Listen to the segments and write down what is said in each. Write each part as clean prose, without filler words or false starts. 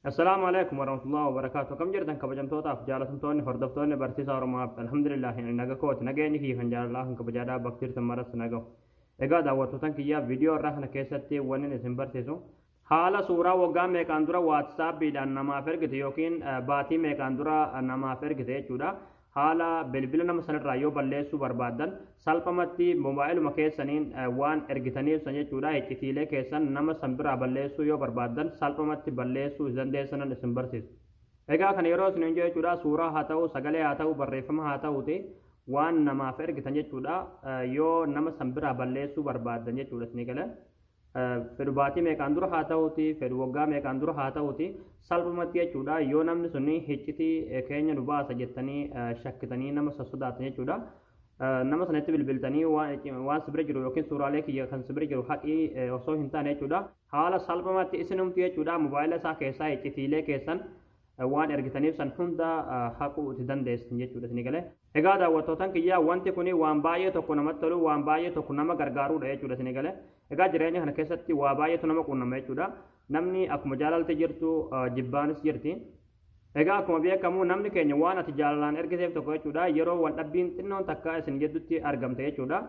Assalaamu alaikum warahmatullahi wabarakatuh. Akkam jirtan kabajamtootaaf jaalatamtoonni hordoftoonni barsiisaa Oromoo App? Alhamdulillah, naga kooti, nageenyi kiyya kan jaalalaa kan kabajaadhaa bakka jirtan maras nagahu. Egaa daawwattootan kiyyaa, viidiyoo irraa kana keessatti wanni isin barsiisu haala suuraa waggaa meeqaan dura WhatsAppiidhaan namaaf ergite yookiin baatii meeqaan dura namaaf ergite jechuudha. Haala bilbila nama sanirraa yoo balleessuu barbaaddan salphamatti mobaayiluma keessaniin waan ergitaniif san jechuudha, iccitiilee keessan nama san biraa balleessuu yoo barbaaddan salphamatti balleessuu dandeessanan isin barsiisu. Egaa kana yeroo isin hin jechuudha, suuraa haa ta'u, sagalee haa ta'u, barreeffama haa ta'uti, waan namaaf ergitan jechuudha, yoo nama san biraa balleessuu barbaaddan jechuudha, isinii galee, fedhu baatii meeqaan dura haa ta'uti, fedhu waggaa meeqaan dura haa ta'uti, salphumatti jechuudha, yoo namni sun iccitii keenya nu baasa jettanii shakkitanii nama sodaatan jechuudha, nama sanatti bilbiltanii waan si bira jiru yookiin suuraalee kiyya kan si bira jiru haqii osoo hin taane jechuudha, haala salphumatti isinumti jechuudha mobaayila isaa keessaa iccitiilee keessan waan ergitaniif san hunda haquu itti dandeessan jechuudha, isinii galee. Egaa daawwattootan kiyyaa, wanti kun waan baay'ee tokko namatti tolu, waan baay'ee tokko nama gargaarudha jechuudha, isinii galee. Egaa jireenya kana keessatti waa baay'eetu nama quunnama jechuudha. Namni akkuma jaalalti jirtu jibbaanis jirti. Egaa akkuma beekamu namni keenya waan ati jaalalaan ergiteef tokko jechuudha, yeroo wal dhabbiin xinnoon takka isin gidduutti argamte jechuudha,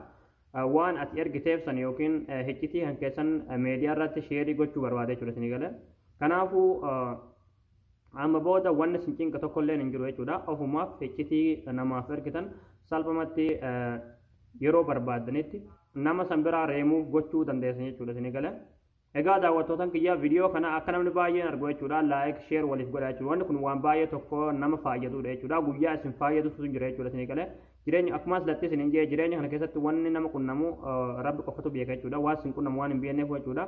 waan ati ergiteef san yookiin iccitii kan keessan meediyaa irratti share gochuu barbaade jechuudha, isinii galee. Kanaafuu amma booda wanni isin cinqa tokko illee hin jiru jechuudha. Ofumaaf iccitii namaaf ergitan salphumatti yeroo barbaaddanitti nama san biraa reemuuf gochuu dandeessan jechuudha, isinii galee. Egaa daawwattootan kiyyaa, viidiyoo kana akka namni baay'een argu jechuudha, like, share waliif godha jechuudha. Wanni kun waan baay'ee tokko nama fayyadudha jechuudha. Guyyaa isin fayyadutu jira jechuudha, isinii galee. Jireenya akkuma asirratti isin jee, jireenya kana keessatti wanni nama qunnamu rabbi qofatu beeka jechuudha. Waan isin qunnamu waan hin beekneef jechuudha.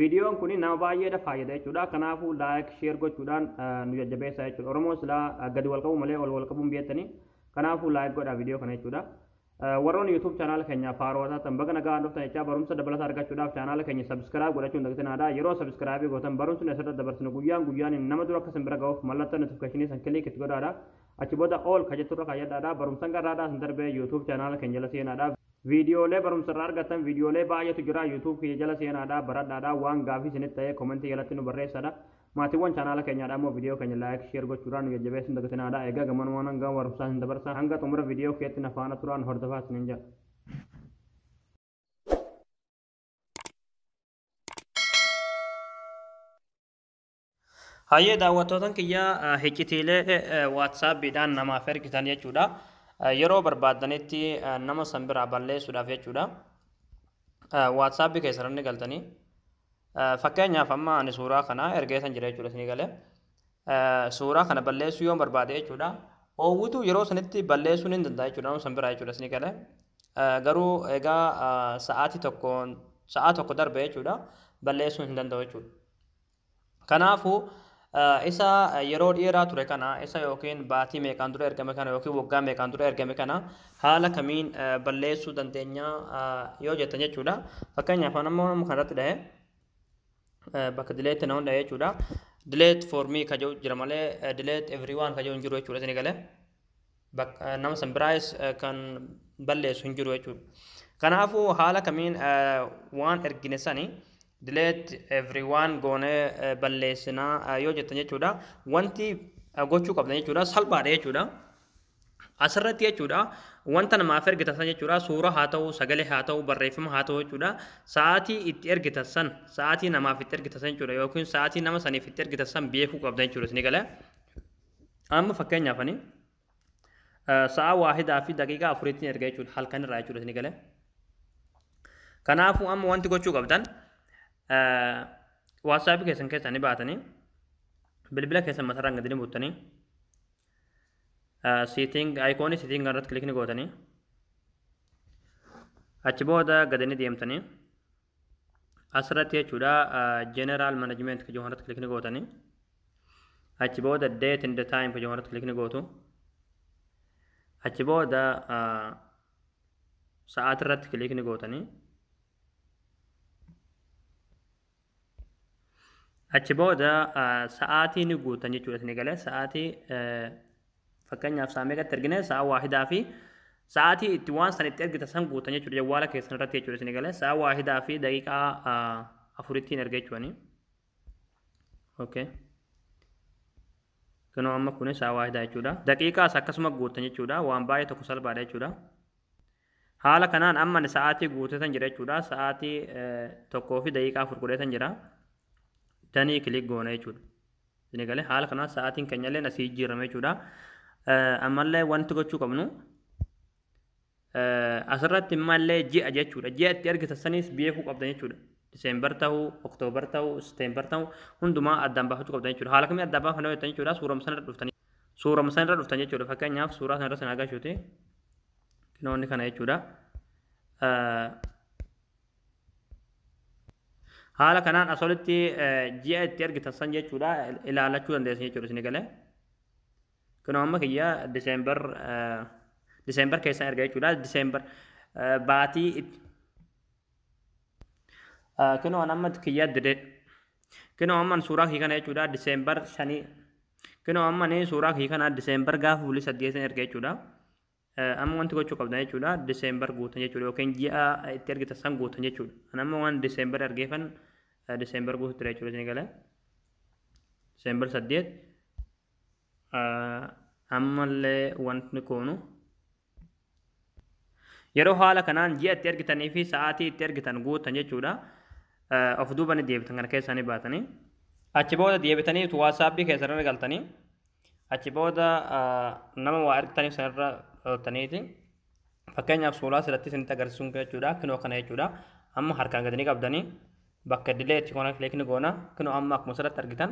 Viidiyoon kun nama baay'eedha fayyada jechuudha. Kanaafuu like, share gochuudhaan nu jajjabeessa jechuudha. Oromoo silaa gadi wal qabu malee ol wal qabuun beektanii. Kanaafuu like godhaa viidiyoo kana jechuudha. Warroonni YouTube chaanaala keenya haarawaa taatan, baga nagaa dhuftan jechaa, barumsa dabalataa argachuudhaaf chaanaala keenya subscribe godhachuun dagatinaa. Yeroo subscribe gootan barumsi asirratti dabarsinu guyyaan guyyaan nama dura akka isin bira ga'uuf mallattoo notification san click itti godhaadha. Achi booda all ka jetturra kaayyadhaadha. Barumsan garraadhaa isin darbee YouTube chaanaala keenya jala seenaadha. Viidiyoolee barumsa irraa argattan viidiyoolee baay'eetu jira. YouTube kiyya jala seenaadha, baradhaadha. Waan gaafii isinitti ta'e comment jalatti nu barreessadha. Maatiiwwan chaanaala keenyaadha immoo viidiyoo keenya like, share gochuudhaan nu jajjabeessuun dagatinaadha. Egaa gamanumaan hanga barumsaa hin dabarsa, hanga xumura viidiyoo keetti na faana turaan hordofaa isiniin jedha. Hayyee daawwattootan kiyyaa, iccitiilee WhatsAppiidhaan namaaf ergitan jechuudha. Yeroo barbaaddanitti nama san biraa balleessuudhaaf jechuudha. WhatsAppii keessan ni galtanii. Fakkeenyaaf amma ani suuraa kana ergeetan jira jechuudha, isinii galee. Suuraa kana balleessuu yoo barbaade jechuudha, oowwitu yeroo sanitti balleessuun hin danda'a jechuudha nama san biraa jechuudha, isinii galee. Garuu egaa sa'aatii tokko, sa'a tokko darbe jechuudha, balleessuu hin danda'u jechuudha. Kanaafuu isa yeroo dheeraa ture kana, isa yookiin baatii meeqaan dura ergame kana yookiin waggaa meeqaan dura ergame kana haala kamiin balleessuu dandeenya yoo jettan jechuudha. Fakkeenyaaf amma nama kanarratti dhahe, bakka delete nama dhahe jechuudha. Delete for me ka jedhu jira malee delete everyone ka jedhu hin jiru jechuudha, isinii galee. Bakka nama san biraayis kan balleessu hin jiru jechuudha. Kanaafuu haala kamiin waan ergine sani delete everyone goonee balleessinaa yoo jettan jechuudha, wanti gochuu qabdan jechuudha salphaadha jechuudha. Asirratti jechuudha, wanta namaaf ergitan san jechuudha, suura haa ta'u, sagalee haa ta'u, barreeffama haa ta'u jechuudha, sa'aatii itti ergitan san, sa'aatii namaaf itti ergitan san jechuudha, yookiin sa'aatii nama saniif itti ergitan san beekuu qabdan jechuudha, isinii galee. Amma fakkeenyaaf ani sa'a 1:04tti erga jechuudha, halkan irraa jechuudha, isinii galee. Kanaafuu amma wanti gochuu qabdan, WhatsAppii keessan keessaa ni baatanii, bilbila keessan matarraan gadi ni buttanii, setting icon setting irratti click ni gootanii, achi booda gadi ni deemtanii, asirratti jechuudha general management ka jedhu irratti click ni gootanii, achi booda date and the time ka jedhu irratti click ni gootu. Achi booda sa'aatii irratti click ni gootanii, achi booda sa'aatii ni guutan jechuudha, isinii galee. Sa'aatii fakkeenyaaf sa'a meeqatti ergine, sa'a waahidaa fi sa'aatii itti waan san itti ergita san guutan jechuudha jawwaala keessan irratti jechuudha, isinii galee. Sa'a 1:04ttiin erga jechuudha. Okay. Kunoo amma kunis sa'a waahidaa jechuudha. Daqiiqaas akkasuma guuttan jechuudha. Waan baay'ee tokko salphaadha jechuudha. Haala kanaan amma ani sa'aatii guutetan jira jechuudha. Sa'aatii 1:04 godhetan jira. Done click goona jechuudha. Isin galee, haala kanaan sa'aatiin keenyallee asii jijjiirame jechuudha. Ammallee wanti gochuu qabnu asirratti immallee ji'a jechuudha. Ji'a itti argitan sanis beekuu qabdan jechuudha. December ta'uu, October ta'uu, September ta'uu hundumaa addaan baafachuu qabdan jechuudha. Haala kamiin addaan baafannoo jettan jechuudha. Suurama sanarra dhuftanii. Suurama sanarra dhuftan jechuudha. Fakkeenyaaf, suuraa sanarra sana agarsiisuti. Kinoonni kana jechuudha. Haala kanaan as olitti ji'a itti argitan san jechuudha ilaalachuu dandeessan jechuudha, isin galee. Kunoo amma kiyya December keessan erga jechuudha. December baatii kunoo amma kiyya dide. Kunoo amma suuraa kiyya kana jechuudha, December 5. Kunoo amma ni suuraa kiyya kana December gaafa bulii 8 erga jechuudha. Amma wanti gochuu qabdan jechuudha, December guutan jechuudha, yookiin ji'a itti argitan san guutan jechuudha. Amma waan December argeefan December guutu ture jechuudha, isin galee. December 8. Ammallee wanti koonu yeroo haala kanaan ji'a itti argitanii fi sa'aatii itti argitan guutan jechuudha. Of duuba ni deebitan, kana keessaa ni baatanii. Achi booda deebitanii WhatsAppii keessanirra galtanii, achi booda nama waa argitaniif sanirra dhootaniiti. Fakkeenyaaf, suuraa asirratti isinitti agarsiisuun jechuudha. Kinoo kana jechuudha. Amma harkaan gadanii qabdanii bakka delete kana click ni goona. Kinoo amma akkuma asirratti argitan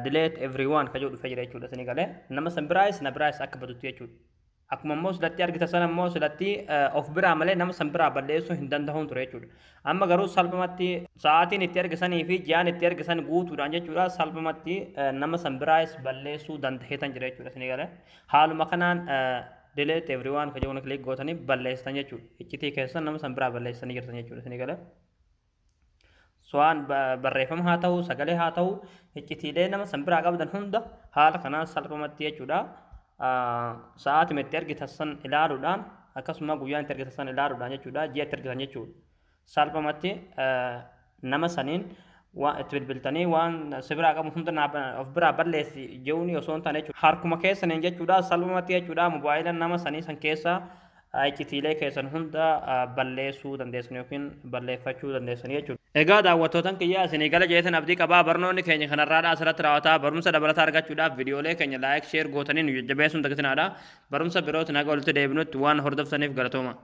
delete everyone kan jedhu dhufee jira jechuudha. Isinii galee, nama san biraayis na biraayis akka badutti jechuudha. Akkuma immoo silatti argitan sana immoo silatti of biraa malee nama san biraa balleessuu hin danda'uun ture jechuudha. Amma garuu salphumatti sa'aatiin itti argisanii fi ji'aan itti argisan guutuudhaan jechuudha, salphumatti nama san biraayis balleessuu danda'eetan jira jechuudha, isinii galee. Haaluma kanaan delete everyone kan jedhu click gootanii balleessitan jechuudha. Iccitii keessan nama san biraa balleessanii jirtan jechuudha, isinii galee. Su'aan barreeffama haa ta'u, sagalee haa ta'u, iccitiilee nama san biraa qabdan hunda haala kanaan salphumatti jechuudha. Sa'aatima itti argitan san ilaaluudhaan, akkasuma guyyaan itti argitan san ilaaluudhaan jechuudha, ji'a itti argitan jechuudha. Salphumatti nama saniin waan itti bilbiltanii waan si biraa qabu hunda of biraa balleessi jechuun osoo hin taane jechuudha. Harkuma keessaniin jechuudha, salphumatti jechuudha, mobaayila nama sanii san keessa iccitiilee keessan hunda balleessuu dandeessan yookiin balleeffachuu dandeessan jechuudha. Egaa daawwattootan kiyya, isinii gala jeetan abdii qabaa. Barnoonni keenya kanarraadha asirratti raawwataa. Barumsa dabalataa argachuudhaaf viidiyoolee keenya like, share gootanii nu jajjabeessuun dagatinaadha. Barumsa birootiin haga walitti deebinutti waan hordoftaniif galatooma.